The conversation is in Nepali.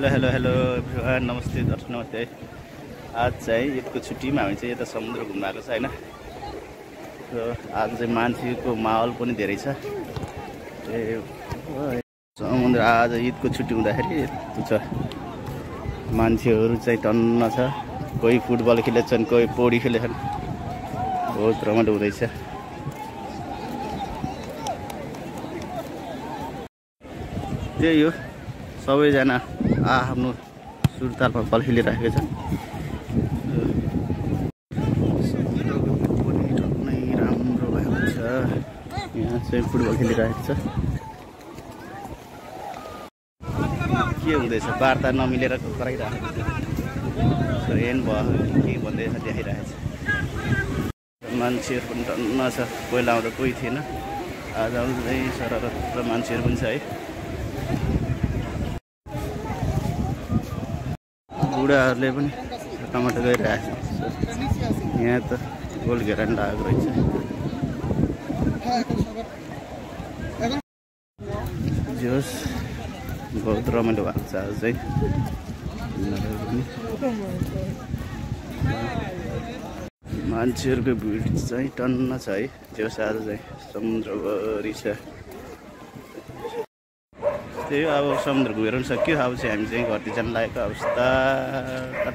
हेलो एभ्रिवान, नमस्ते दर्शक, नमस्ते। आज चाहिँ ईदको छुट्टीमा हामी चाहिँ यता समुद्र घुम्न आएको छ हैन। र आज चाहिँ मान्छेको माहौल पनि धेरै छ। समुद्र आज ईदको छुट्टी हुँदाखेरि यस्तो छ, मान्छेहरू चाहिँ टन्न छ। कोही फुटबल खेलेछन्, कोही पौडी खेलेछन्, बहुत रमाइलो हुँदैछ। त्यही हो, सबैजना आफ्नो सुर्तालमा बल खेलिरहेको छ। समुद्रको पनि टक्कै राम्रो भएको छ। यहाँ चाहिँ फुटबल खेलिरहेको छ। के हुँदैछ, वार्ता नमिलेर कराइरहेको छ। रेन भयो के भन्दैछ देखाइरहेको छ। मान्छेहरू पनि टन्न छ, पहिला आउँदा कोही थिएन, आज आउँदै सरर मान्छेहरू पनि छ है। बुढाहरूले पनि टमाटर गरिरहेको छ। यहाँ त गोल घेरा लागेको रहेछ। जोस बहुत रमाइलो भएको छ आज चाहिँ। मान्छेहरूको भिड चाहिँ टन्न छ है। जोस आज चाहिँ समुद्रभरि छ। त्यही हो, अब समुद्र गएर पनि सक्यो। अब चाहिँ हामी चाहिँ घरतिर जान लागेको अवस्था।